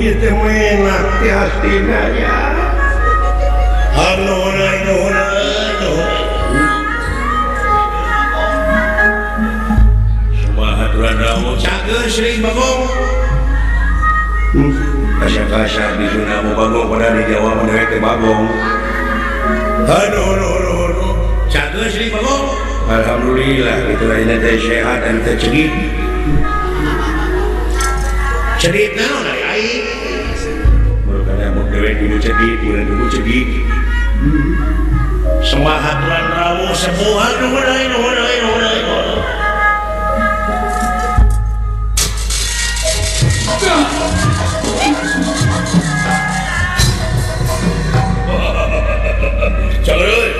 Itu enak di hastina ya. Anu nuhun Sumaha aturan rawuh cageus Sri Bagong. Kasar-kasar di Sunda mau Bagong pada di Jawa mah dewek teh Bagong. Aduh nuhun cageus Sri Bagong. Alhamdulillah kitu ayeuna teh sehat dan teh cegik. Cedit naon ari aing? Baru kada mau dewek dulu cedit, urang dulu cegik. Semahat lan rawuh sepuh nuhun euy nuhun euy nuhun euy. Cageut.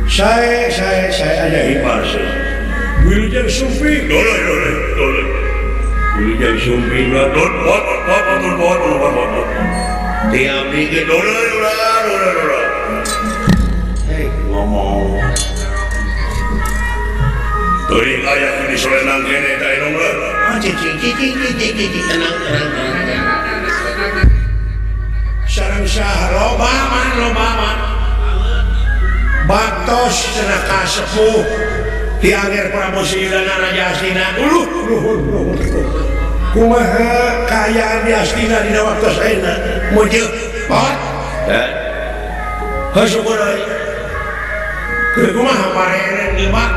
Saya aja hipar sih. Wilujeng Sufi, doleh doleh doleh. Wilujeng Sufi lah don pot pot pot pot pot pot. Tiap dikit doleh doleh doleh doleh. Hei ngomong. Teuing aya di solenang kene ta inung lah. Ah cicing cicing cicing cicing tenang tenang tenang. Sareng saha loba man loba man. Baktos cenah kasepuh di akhir Prabu Siliwangi Raja Astina uluh luhur luhur kumaha kaayaan di Astina dina waktu ayeuna meujeuk pot heuh syukur euy keur kumaha pareren ieu Pak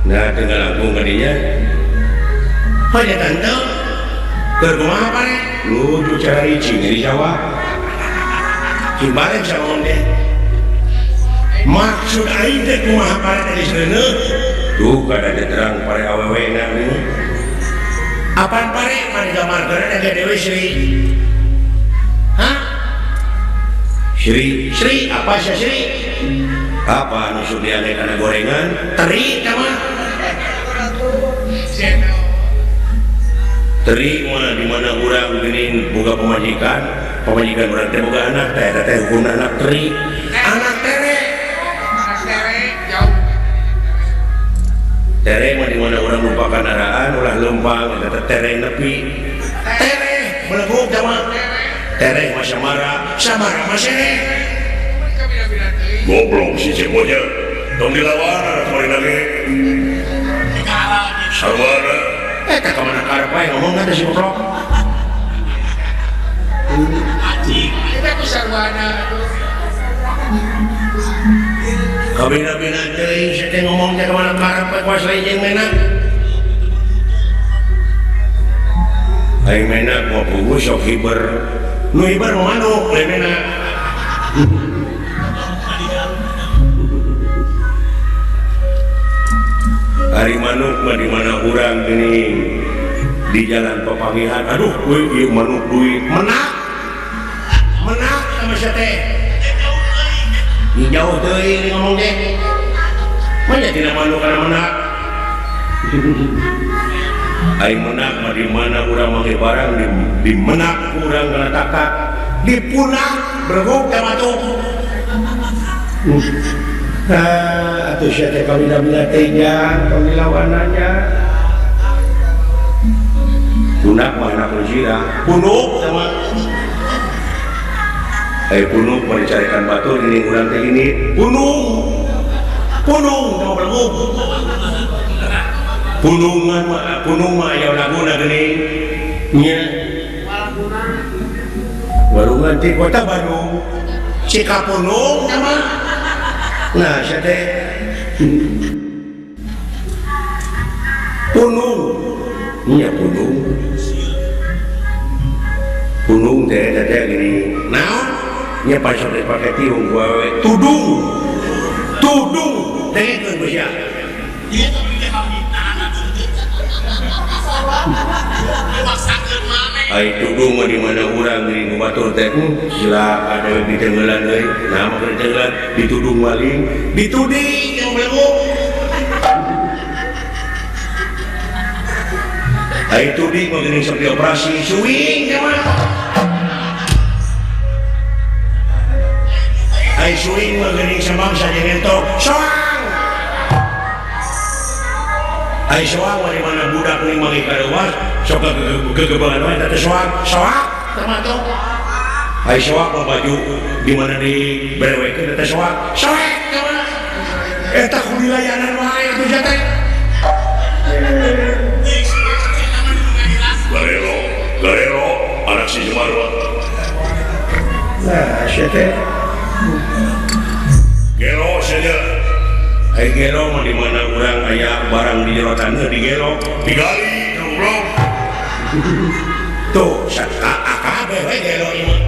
nah teu ngalangkung ka dinya hanya tante keur kumaha pare lucu cara cing di Jawa cing bareng sama deh maksud aing teh kumaha pare teh seuneu tuh kada terang pare awewe na apaan pare mari gamarkeun eta Dewi Sri hah Sri Sri apa sih Sri apa anu sudiane kana gorengan teri tah mah teri mah di mana urang geuning boga pamajikan pamajikan urang teh boga anak teh eta teh hukumna anak teri anak tere tere mah di mana urang lupakan araan ulah leumpang eta tere nepi tere beleguk teh mah tere mah samara samara mah sere goblok si cebonya tong dilawan kemarin lagi sarwana eta ka mana karep wae ngomong teh si goblok anjing eta ku sarwana kabina-bina teuing sia teh ngomong teh ka mana karep we kuas jeung menak aing menak mah puguh sok hiber nu hiber mah manuk lain menak ari manuk mah di mana urang geuning di jalan papangihan aduh euy ieu manuk duit menak menak sama sia teh jauh teuing ngomong teh mana tina manuk kana menak aing menak mah di mana urang make barang di menak urang kana takak dipunak berguk teh matuh nah atuh sia teh kabina-bina teh nya tong dilawanannya punak mah anak sirah punuk teh mah punuk mau dicarikan batu ini urang teh ini punung punung teh berguk punungan mah punung mah aya laguna geuning nya warungan ti kota Bandung Cikapunung teh mah nah sia teh punung nya punung punung teh eta teh geuning naon nya pasok dipake tiung ku awewe tudung tudung dengekeun ku sia ai tudung mah di mana urang geuning nu batur teh sila ada di tenggelan euy nah mah tenggelan ditudung maling dituding yang belenguk ai tuding mah geuning sok dioperasi suing teh mah ai suing mah geuning sabangsa jeung entok soang ai soang mah di mana budak ning manggih kareuwas Sok kegebangan wae teh soak soak termasuk ai soak mah baju di mana di berewekeun teh soak soek eta kudu layanan wae atuh sia teh. Garelo garelo anak si Jemarwa. Nah sia teh gelo saja. Ai gelo mah di mana urang aya barang di jero taneuh di gelo digali goblok. Tuh akb we gelo ieu mah.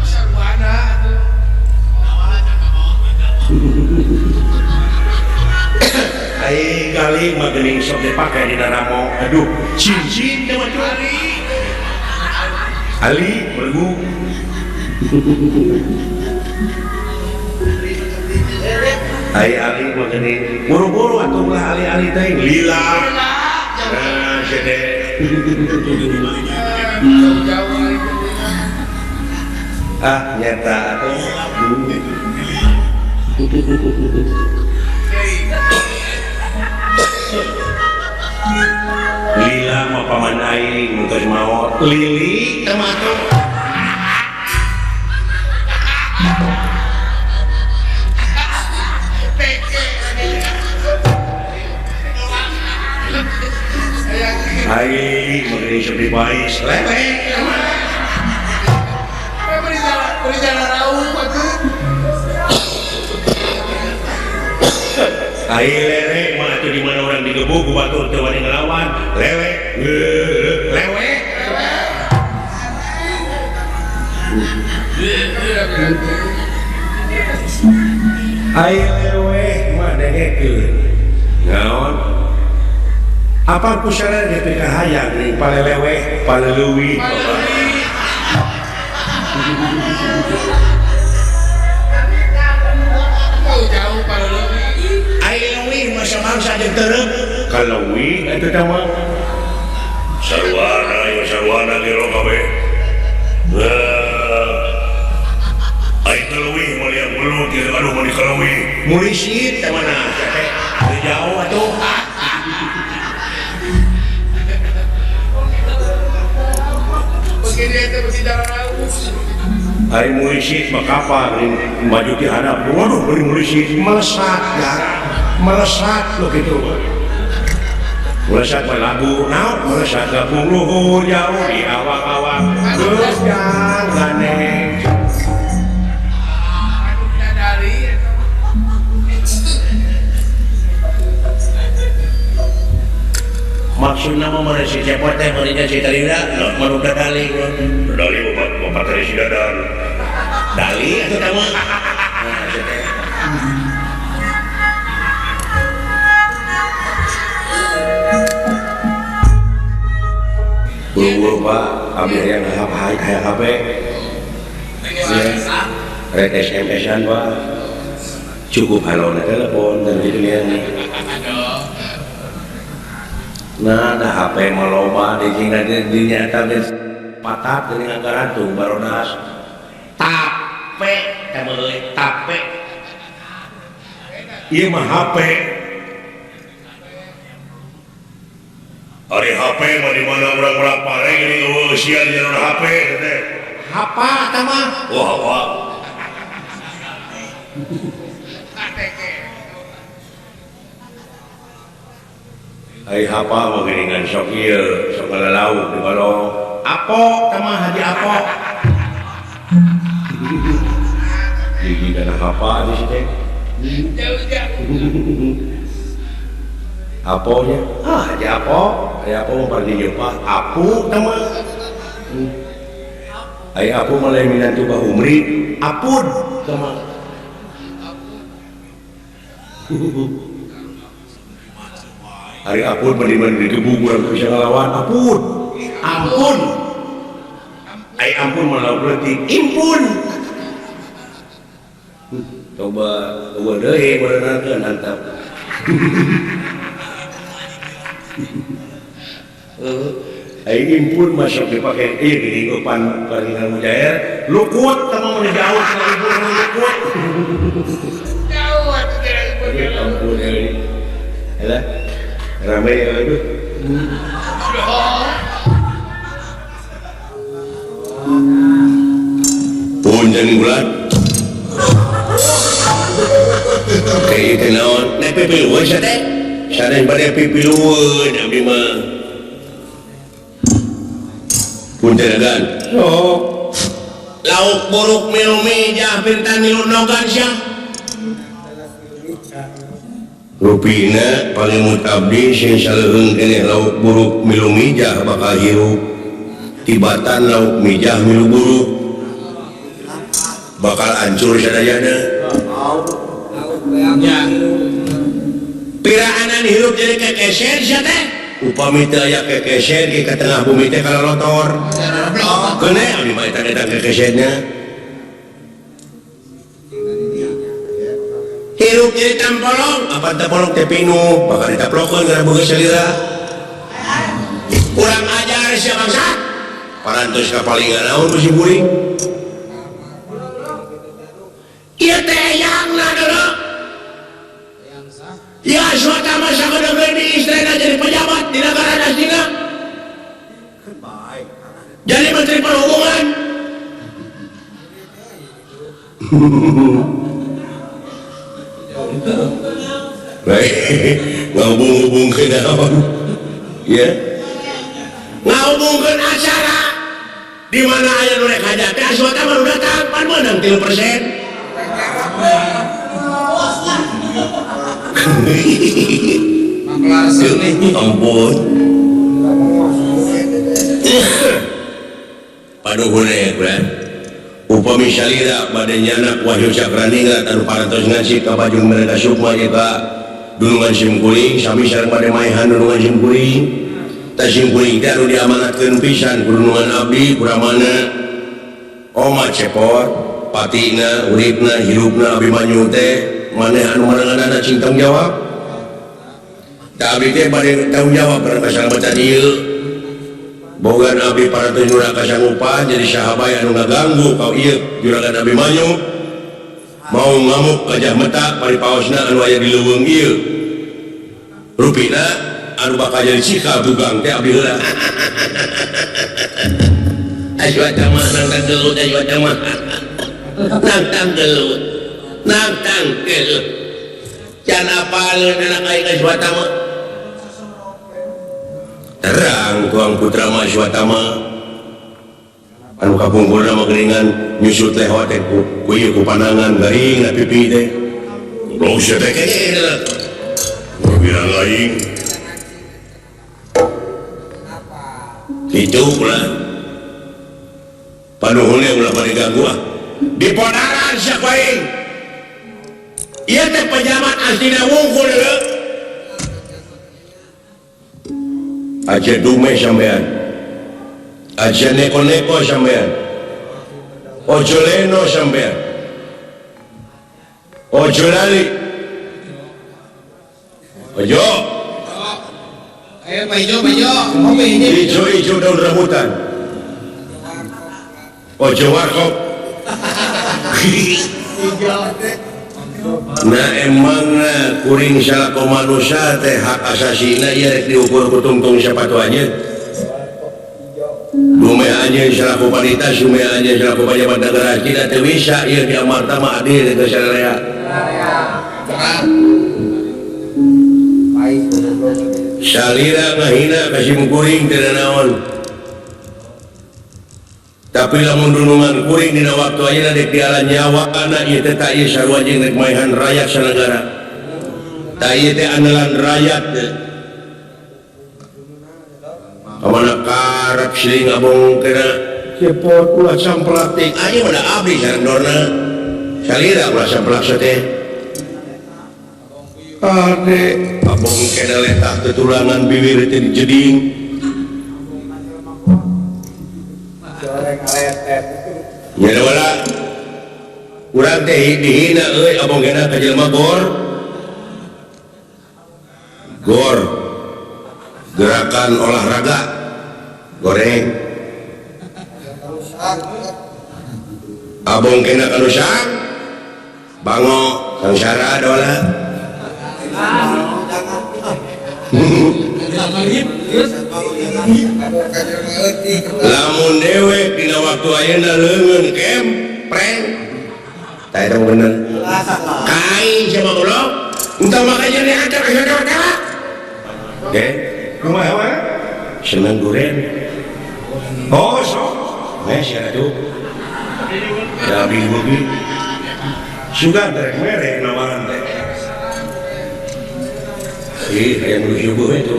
Sarwana atuh. Ai gali mah geuning sok dipake di daramo. Aduh, cincin teh mah Ali. Ali belgu. Ai ali mah geuning buru-buru atuh ulah ali-ali teh lila. Nah, gede. Ah, nyata atuh. Lila mah paman aing mun tos maot. Lili teh mah atuh. Ai meureun sepi bais lele. Ai lele mah atuh di mana urang digebug ku batur teu wani ngelawan. Lewe lewe. Ai lewe mah dengekeun. Naon? Apa kusana dia teh kahayang nih paleleweh paleleuwih. Jauh paleleuwih. Ai leuwih mah samangsa jeung tereup. Kaleuwih eta teh mah. Sarwana ieu sarwana gero kabeh. Ai kaleuwih mah liang belut ieu aduh mah dikaleuwih. Murisit teh mana teh jauh atuh. Ari murisit mah kapan maju ti hadap. Waduh bari murisit melesat ya. Melesat lo gitu. Melesat mah lagu naon melesat ka luhur jauh di awak-awak. Geus ganeng. Maksudna mah mun si Cepot teh meurinya si Tarida manuk dali. Dali bapak teh si Dadan. Dali atuh teh mah. Nah si teh. Buru-buru Pak, abdi hayang HP. Rek SMS-an Pak. Cukup halona telepon dan gitu ya. Nah, ada HP mah loba di dinyata patat dari anggaran tuh barodas. Tape, teh meuleuh tape. Ieu mah HP. Ari HP mah di mana urang-urang pareng ini eueuh eusian jero HP teh. Hapa tah mah? Oh, hapa. Ai hapa mah geuningan sok ieu, sok ngalauk di balong. Apo tah mah Haji Apo. Gigi kana hapa di situ. Aponya, ah Haji Apo, Haji Apo mah bari nyeupah apu tah mah. Ai apu mah lain minantu ka Umri, apun tah mah. Ari apun mah digebug urang bisa ngalawan apun. Ampun. Ai ampun mah lauk leutik, impun. Coba eueuh deui berenangkeun antap. Ai impun mah sok dipake ieu geuning eupan karingan mujair, lukut teh mah mun jauh ka impun mah lukut. Jauh atuh teh impun. Ampun euy. Alah. Rame ya aduh. Punten bulat. Kayak teh naon? Nek pipilueun sia teh. Sanes bade pipilueun abdi mah. Punten agan. Sok. Lauk buruk milu mijah pintan milu nogan sia. Rupina paling abdi sing saleuheung keneh lauk buruk milu mijah bakal hirup. Tibatan lauk mijah milu buruk bakal hancur sadayana. Piraanan hirup jadi kekeser sia teh. Upami teu aya kekeser ge ka tengah bumi teh kalalotor. Keuneh abdi mah eta eta kekesernya. Hirup jadi tampolong, apa tampolong teh pinuh, bakal ditaplokeun gara beungeut salira. Kurang ajar sia bangsa. Parantos ka palingan naon ku si buring. Ieu teh eyangna deuleu. Ya suatu masa kedeung di istrina jadi pejabat di negara aslinya. Jadi menteri perhubungan. Baik, ngahubung-hubungkeun naon? Ya. Ngahubungkeun acara di mana aya nu rek hajat teh Aswata baru datang pan meunang 3%. Ampun. Paduhun eh bulan. Upami salira bade nyanak Wahyu Cakraningrat anu parantos ngaji ka Bajung Mereka Sukma ye ka dunungan simkuring sami sareng bade maehan dunungan simkuring. Tah simkuring teh anu diamanatkeun pisan ku dunungan abdi kuramana Oma Cepot patina uripna hirupna Abimanyu teh maneh anu maranganana cing tanggung jawab. Tah abdi teh bade tanggung jawab karena kasalamatan ieu. Bogan abdi parantos nyurah kasanggupan jadi sahabat anu ngaganggu kau ieu juragan Abimanyu mau ngamuk gajah meta paripaosna anu aya di leuweung ieu. Rupina anu bakal jadi cikal tukang teh abdi heula. Ayo mah nangtang gelut, ayo mah nangtang gelut, nangtang gelut. Can apaleun anak aing Aswata mah. Terang tuang putra mah Aswata mah. Anu kapungkurna mah geuningan nyusut leho teh ku ieu ku panangan garing na pipi teh. Goblok sia teh kene. Bilang aing. Kitu ulah. Panuhunnya ulah pada ganggu ah. Di podaran sia ku aing. Ieu teh pejabat aslina wungkul deuleu. Aja dume sampean. Aja neko-neko sampean. Ojo leno sampean. Ojo lali. Ojo. Ayo Pak Ijo, Pak Ijo. Ijo-ijo daun rambutan. Ojo warkop. Nah emangna kuring salaku manusia teh hak asasina ieu rek diukur ku tungtung sepatu anjeun. Dumeh anjeun salaku panitia, dumeh anjeun salaku pejabat negara tidak teu bisa ieu diamarta mah adil teh sararea. Salira ngahina ka sim kuring teu naon. Tapi lamun dunungan kuring dina waktu ayeuna dek dialan nyawa anak ieu teh tak ieu sarua jeung rek maehan rakyat sanegara. Tak ieu teh andalan rakyat teh. Kamana karep siling abong kena cepot ulah samplak teh. Ayeuna mah da abdi sareng dorna. Salira ulah samplak teh. Ade abong kena letah tetulangan bibir teh dijeding. Nya wala urang teh dihina euy abong kena ka jelema gor. Gor. Gerakan olahraga goreng. Abong kena ka rusak. Bango sangsara dola. Lamun dewek dina waktu ayeuna leungeun kempreng. Tah eta bener. Kai sama goblok. Entah makanya diajar ke saudara. Oke, kumaha wae? Seneng duren. Oh, sok. Mes ya atuh. Ya bingung. Sudah derek merek nawaran teh. Ih, hayang nu subuh itu.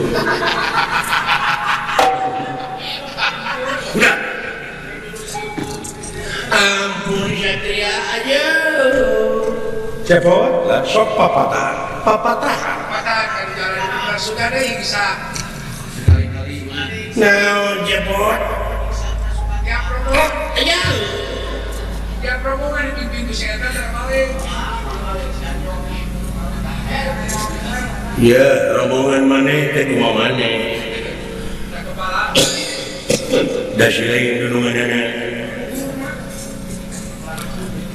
Udah. Ampun satria aja. Cepot, lah sok papatah. Papatah. Papatah kan jalan suka deui bisa. Naon cepot? Ya promo. Aja. Ya rombongan dipimpin ku si eta balik. Ya, rombongan maneh teh kumaha maneh. Da si lain dununganana.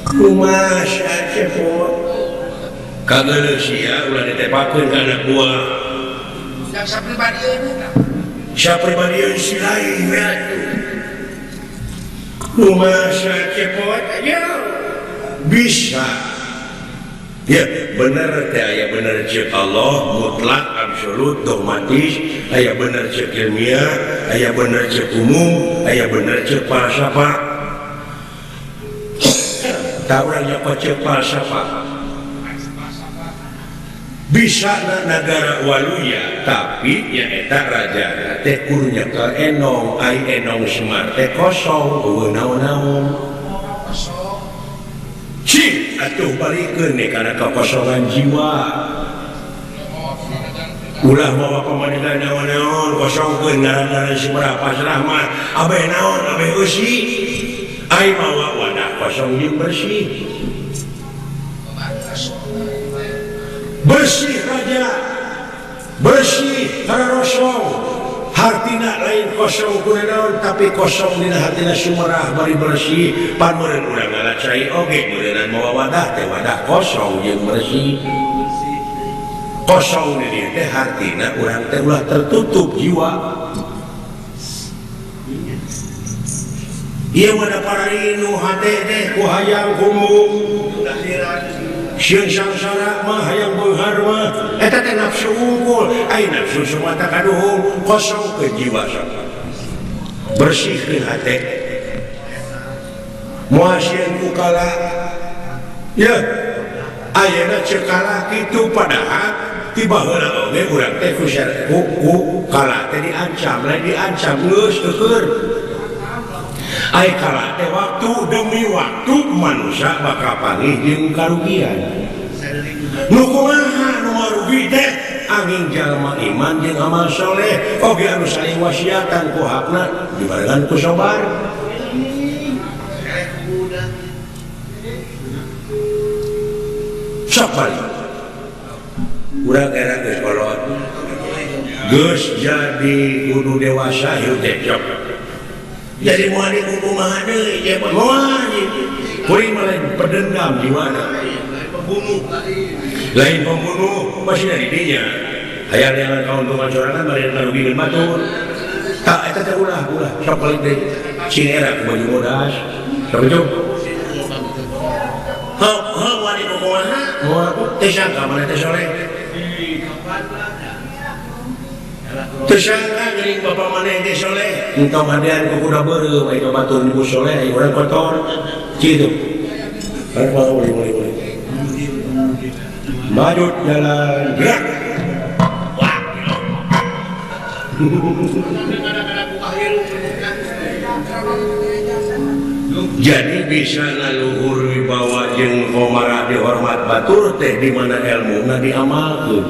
Kumaha cepot? Kageuleuh sia ulah ditepakeun ka anak buah. Da sapribadieun eta. Sapribadieun si lain we atuh. Kumaha cepot aja bisa. Ya bener teh aya bener ceuk Allah mutlak absolut dogmatis, aya bener ceuk ilmiah, aya bener ceuk umum, aya bener ceuk falsafah. Tah urang nya ceuk falsafah. Bisa na nagara waluya tapi nyaeta raja teh kudu nyekel enong, ai enong Semar teh kosong eueuh naon-naon. Cik atuh balikeun nih kana kekosongan jiwa. Ulah mawa pamanilan naon-naon kosongkeun ngaran-ngaran Sumerah pasrah mah abeh naon abeh eusi. Ai mawa wadah kosong jeung bersih. Bersih raja, bersih karosong. Hartina lain kosong kunaon tapi kosong dina hatina Sumerah bari bersih. Pan meureun urang ngala cai oge meureunnan mawa wadah teh wadah kosong jeung bersih. Kosong di dieu teh hartina urang teh ulah tertutup jiwa. Ieu mah da pararinu hate teh ku hayang kumbung. Sieun sangsara mah hayang beunghar mah eta teh nafsu unggul, ai nafsu sumata kaduhung kosong ke jiwa sok. Bersihkeun hate. Moal sieun ku kala. Ya, ayeuna ceuk kala kitu padahal ti baheula oge urang teh ku kala teh diancam, lain diancam geus keukeun. Ai kala teh waktu demi waktu manusia bakal panggih jeung karugian. Nu kumaha nu marugi teh angin jalma iman jeung amal soleh oge anu saling wasiatan ku hakna dibarengan ku sabar. Sok balik. Urang era geus kolot. Geus jadi kudu dewasa ieu teh sok. Jadi moal dikukumaha deui je moal kuring mah lain pedendam jiwana. Lain pembunuh masih dari dinya. Hayang neangan kauntungan sorangan bari ngarugikeun batur. Tak eta teh ulah ulah sok balik deui. Sing era ku baju bodas. Sok itu. Heuh heuh moal dikukumaha moal teh sangka maneh teh soleh. Tersangka geuning bapa maneh teh soleh, entong hadean ku kuda beureum aya batur ku soleh aya urang kotor. Kitu. Boleh boleh boleh. Maju jalan gerak. Wah. Jadi bisa leluhur wibawa jeung komara dihormat batur teh di mana ilmuna diamalkeun.